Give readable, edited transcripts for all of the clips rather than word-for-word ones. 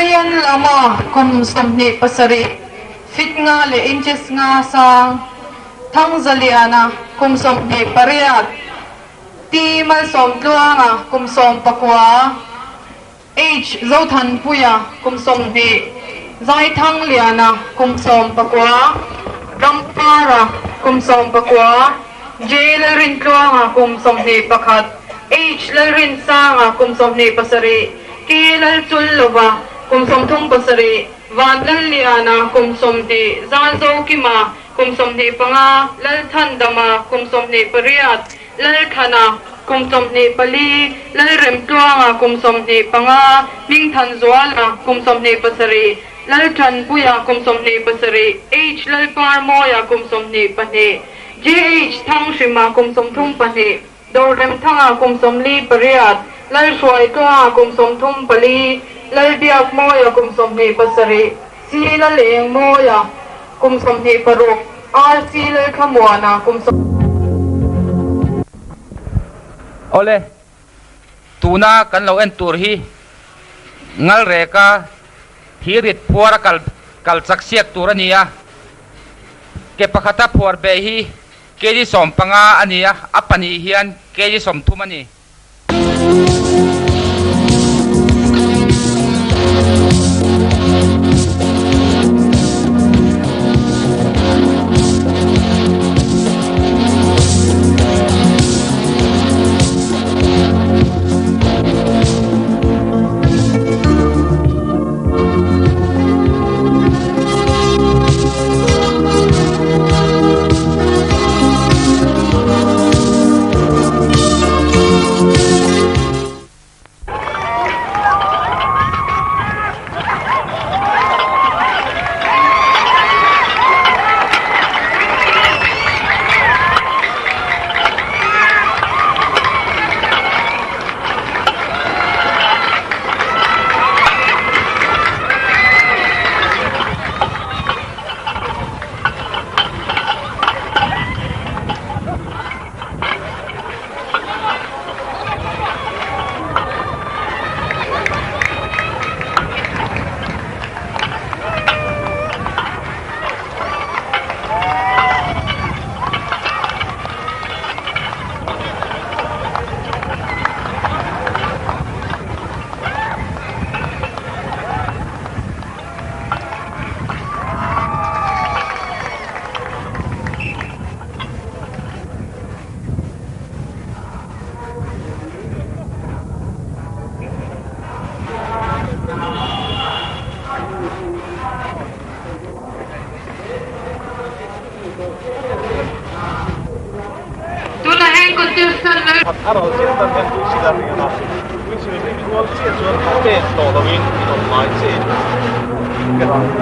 Ryan Lama, kum 27, feet nga leh inches nga sang, Thangzaliana, kum 28, T Malsawmtluanga, kum 19, H Zothanpuia, kum 20, Zaithangliana, kum 19, Rampara, kum 19, J Lalrintluanga, kum 21, H Lalrinsanga, kum 27, K Lalchullova, kum 37, Van Lalliana, kum 20, Zalzokima, kum 25, Lalthandama, kum 28, Lalthana, kum 24, Lalremtluanga, kum 25, Hmingthanzuala, kum 27, Lalthanpuia, kum 27, H Lalparmawia, kum 22, JH Thanghrima, kum 32, Doremthanga, kum 48, Lalhruaitluanga, kum 34, Lalbiakmawia, kum 27, C Lalengmawia, kum 26, RC Lalthlamuana, kum Awle, tuna kan lo en tur hi ngal reka thirit phuara kal kal chak siak tur a ni a. Ke pakhata phuar beh hi kg 15 a ni a, a pahnih hian kg 30 a ni. Tunah hian contestant lal. A ral chiah tan hian whistle a ring a, whistle ring rual chiah chuan pen tawh loin in awm ngai chiah in ka ring.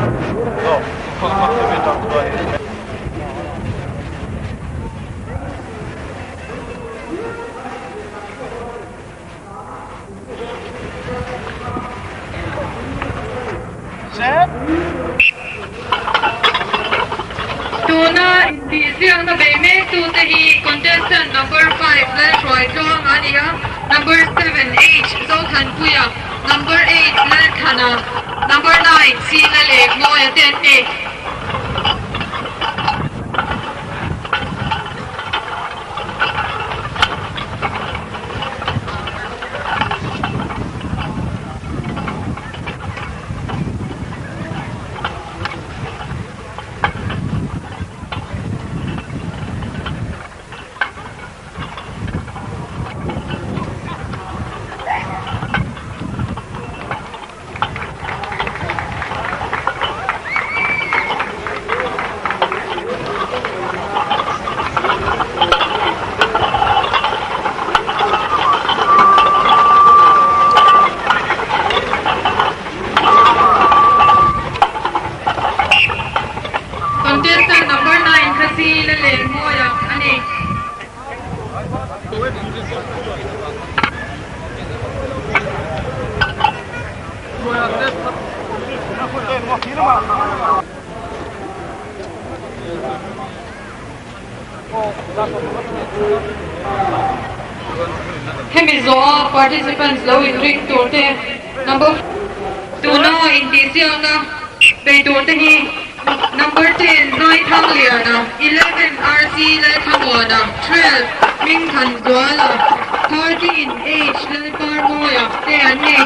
Tuna intihsiakna bei mektute hi contestant number 5 Lalhruaitluanga a ni a, number 7 H Zothanpuia, number 8 Lalthana, number 9 C Lalengmawia te an ni. Contestant number 9 kha C Lalengmawia a ni. Hemi zawha participants lo inring tur te number. Tuna intihsiakna bei tur te hi Number 10 Zaithangliana, 11 RC Lalthamuana, 12 Hmingthanzuala, 13 H Lalparmawia te an ni.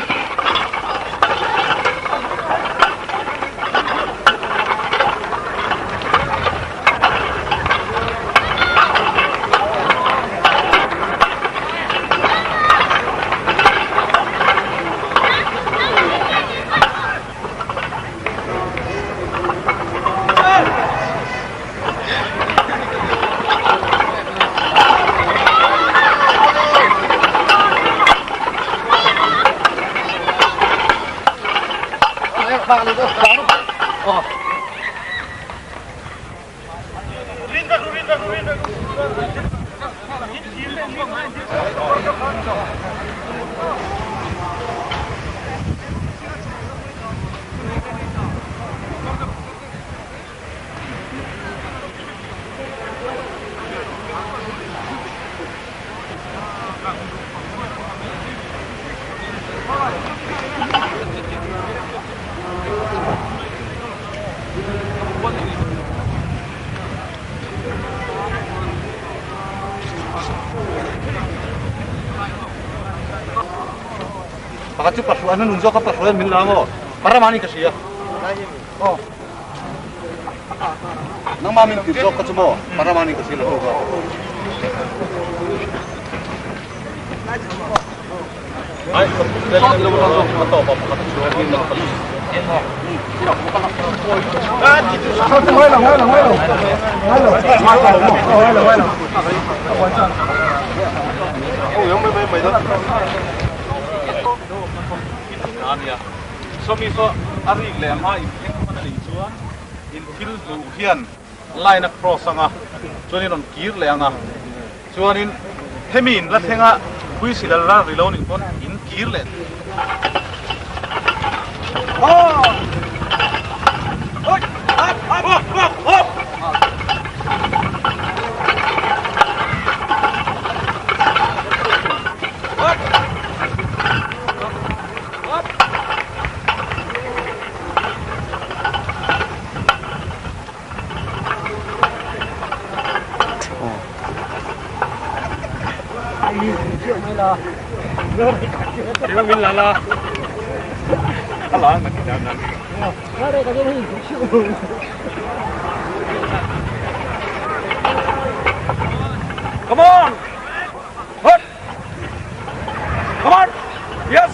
Pakhat chu Pahruai an nun zawk a Pahruai an min la maw? Paramani ka hria. Aw. Nangmah min tir zawk kha chu maw? Paramani ka hria lo zawk. Line a cross anga chuanin rawn kir leh anga chuanin hemi in la thleng a whistle a la ri lo nih pawn in kir leh Come on! Hut! Come on! Yes!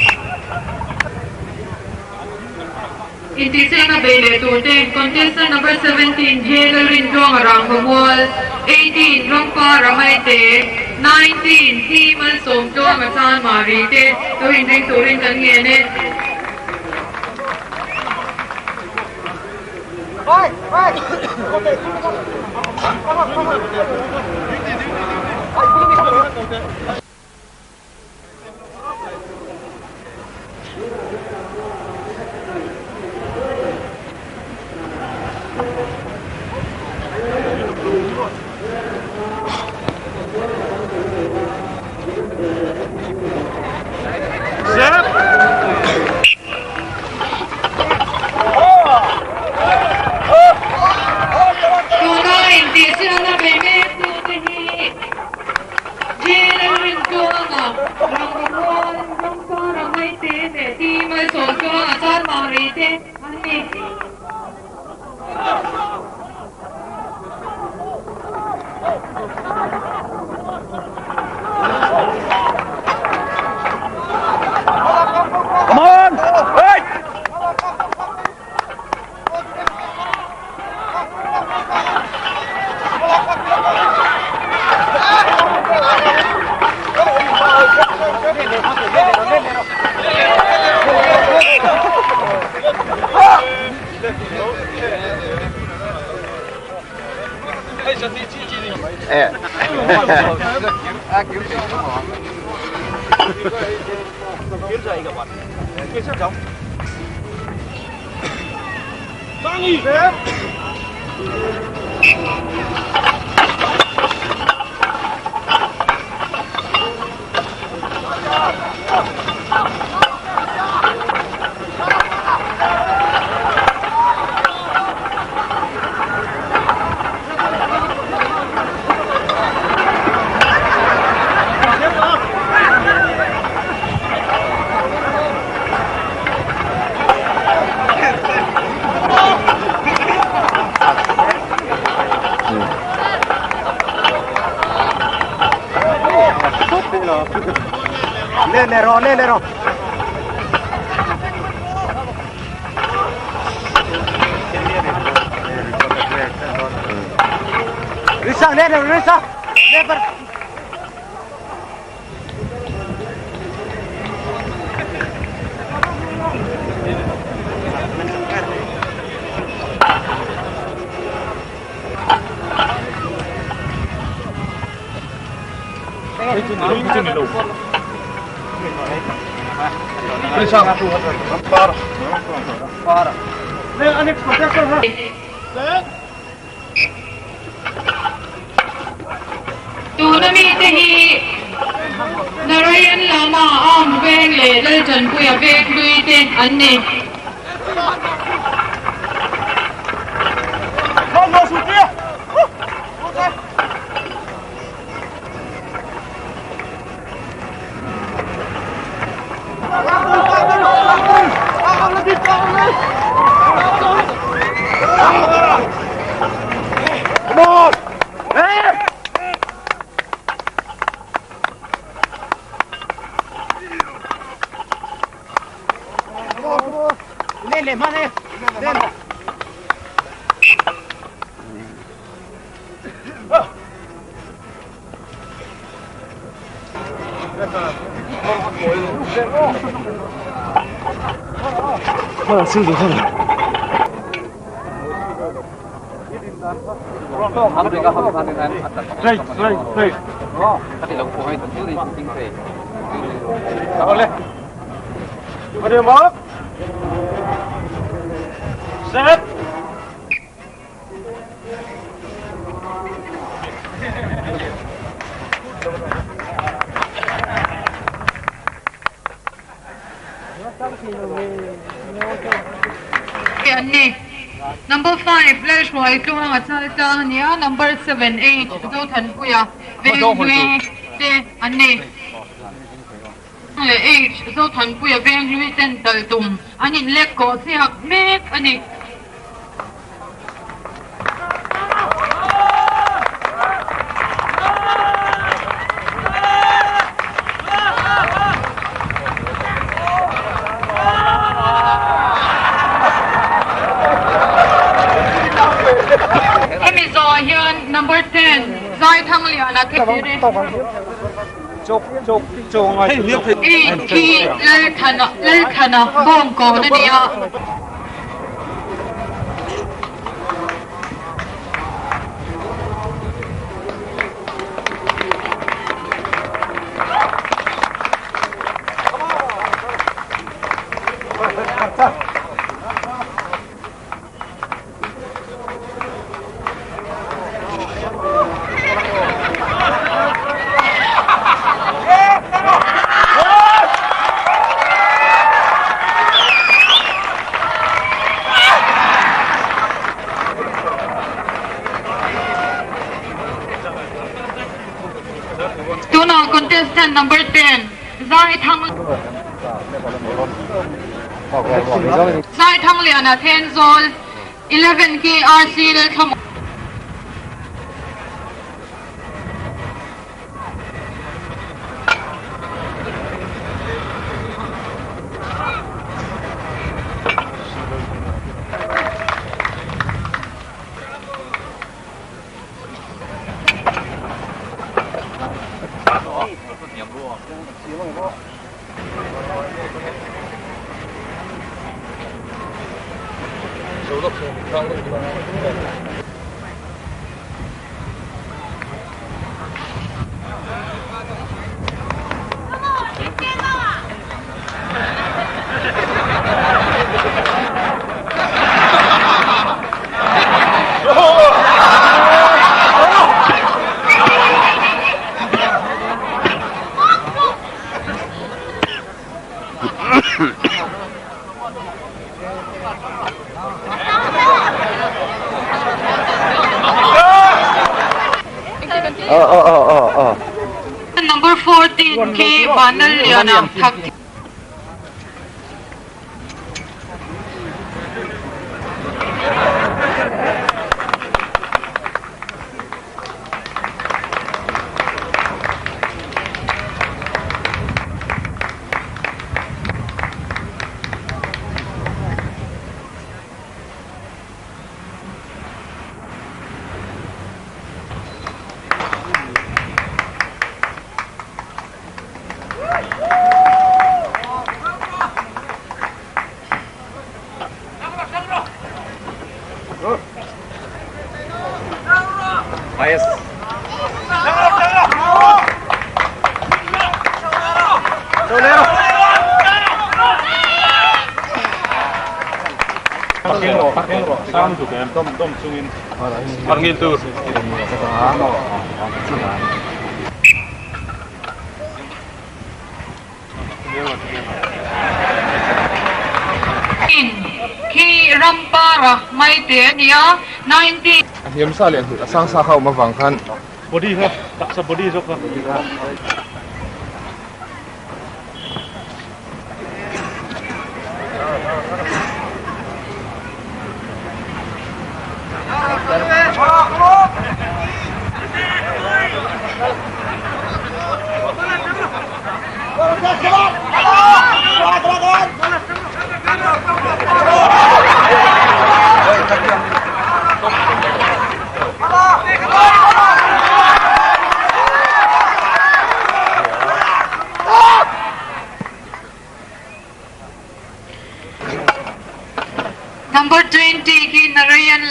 Intihsiakna bei leh tur te Contestant number 17 J Lalrintluanga Rangvamual, 18 Rampa Ramaite, 19 T Malsawmtluanga Chanmari te lo inring turin kan ngen e. Tuna intihsiakna bei mek tute hi Lalrintluanga, Rangvamual, Rampa Ramaite leh Ti Malsawmtluanga Chanmari te an ni. Come on! Hey! Let leh rawh, let leh rawh. Risa, let leh rawh, Risa. Let bar. Tuna mite hi Narayan Lama Armed Veng leh Laltanpuia Veng hlui te an ni. An ni. Number 5 Lalhruaitluanga Chaltlang a ni a, Number 7 H Zothanpuia Venghlui te an ni. Leh H Zothanpuia Venghlui ten tal tum an inlek kawh chiak mek a ni. Hemi zawh hian number 10 Zaithangliana Thekiri Eight khi Lalthana Bawngkawn a ni a. Tunah contestant number 10 Zaithang Zaithangliana Thenzawl 11 KRC Lalthlamuan. Number 14 khi Vanlalliana Thak. In khi Rampara Maite a ni a, 19. A hniam sa leh a sang sa kha a awm avang khan. Body kha taksa body zawk kha. Number 20 khi Narayan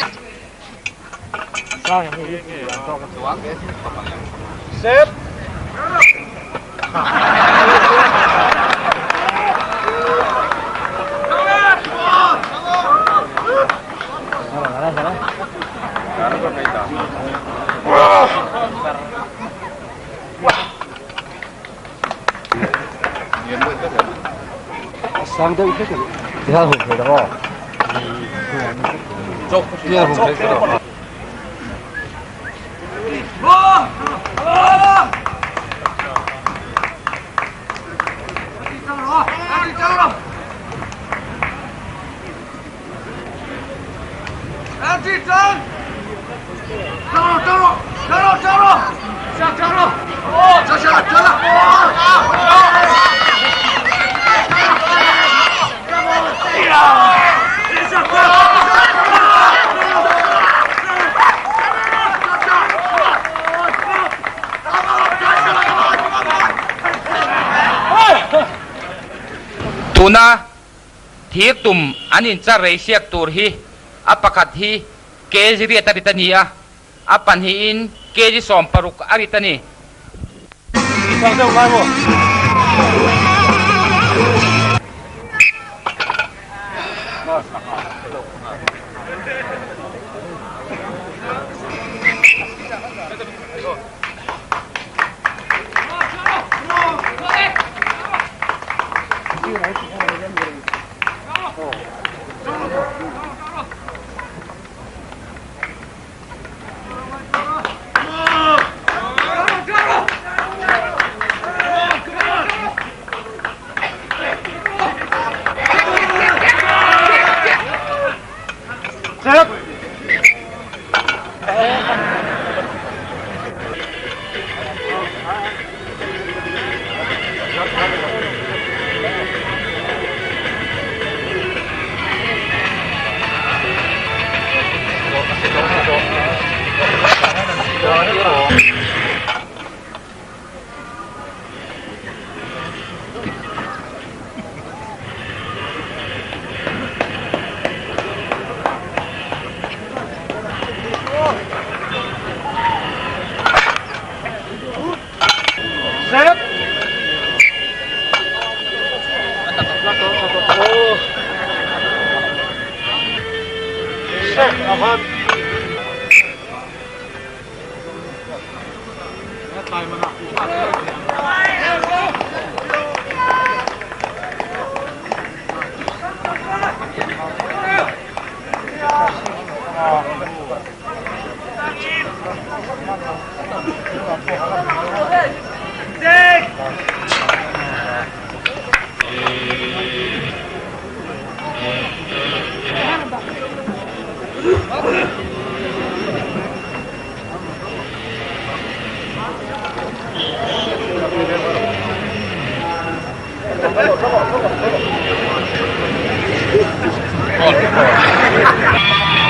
Set. Sang deuh hlek a ni. Tihian hum thei lo aw. Tihian hum thei lo. Tuna thir tum an inchar rei siak tur hi a pakhat hi kg riat a rit a ni a, a pahnihin kg 16 a rit a ni.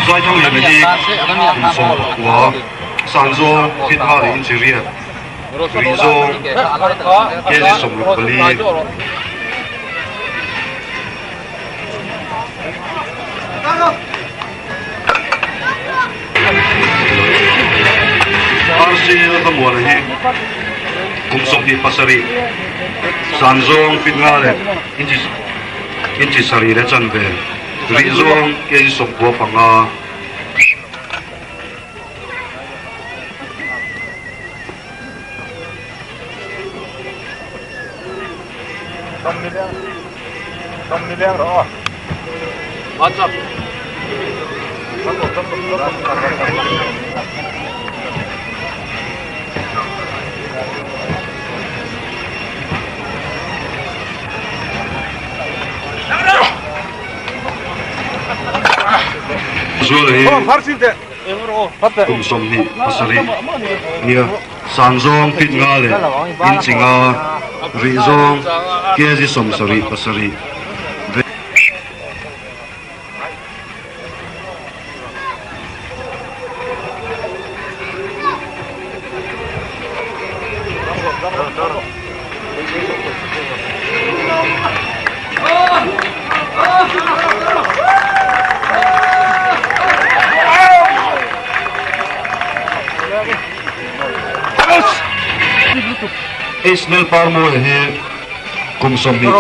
Zaithangliana hi kum 19 Sanzawng feet nga leh inch riat, Rihzawng kg 64. Zomuana hi kum 27, san zawng fit nga leh inchi inchi sarih leh chanve, rih zawng kg 95. Zuala hi kum 27 nia san zawng fit nga leh inchi nga rih zawng kg 77. Ismail Parmawia hi kum 22.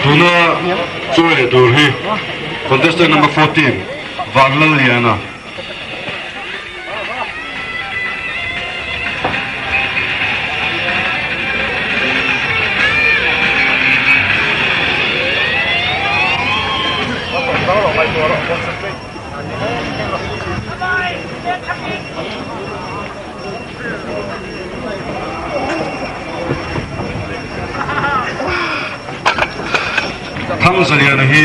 Tuna chawi leh tur hi contestant number 14 Vanlalliana. Thangzaliana hi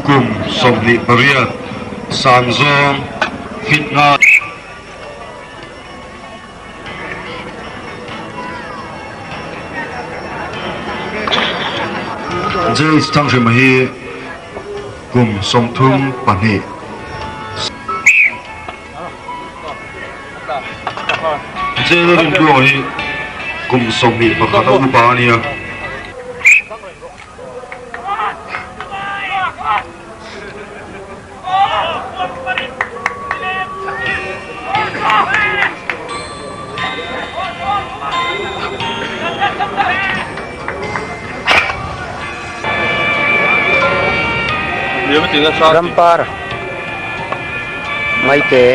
kum 28 san zawng fit nga. James Thanghrima hi kum 32. Jail Rintlua hi kum 21 a upa a nia. Rampar Maite.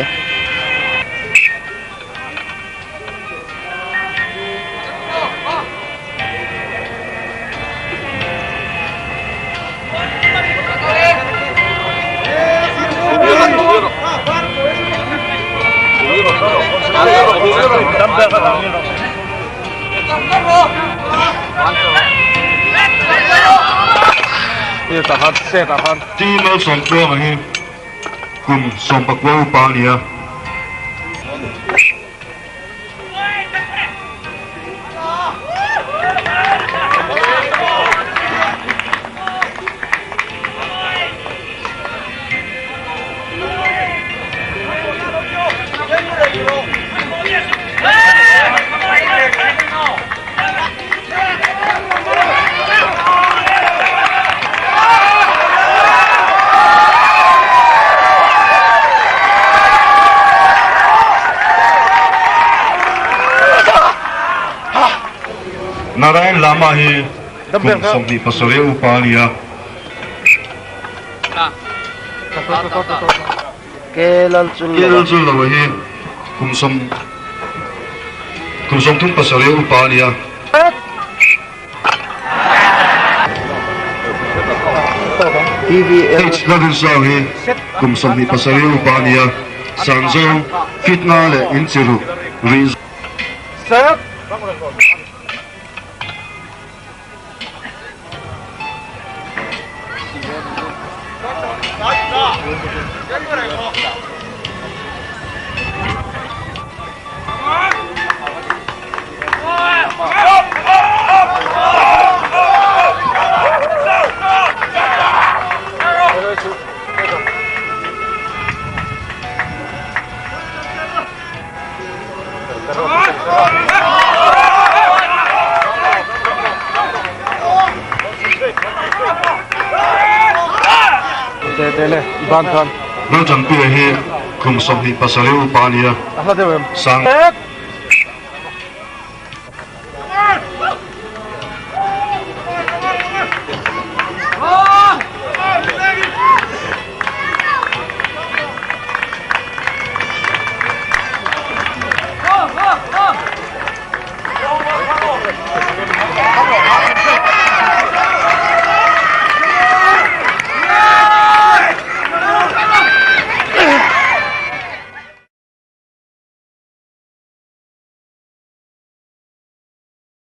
Team Malsawmtluanga hi kum 19 upa a ni a. Narayan Lama hi kum 27 upa a ni a. Kelal Chullo hi kum 37 upa a ni a. H Lalrinsang hi kum 27 upa a ni a. Sanzawng fit nga leh inchi ruk rih. Laltanpuia hi kum 27 upa a ni a, sang.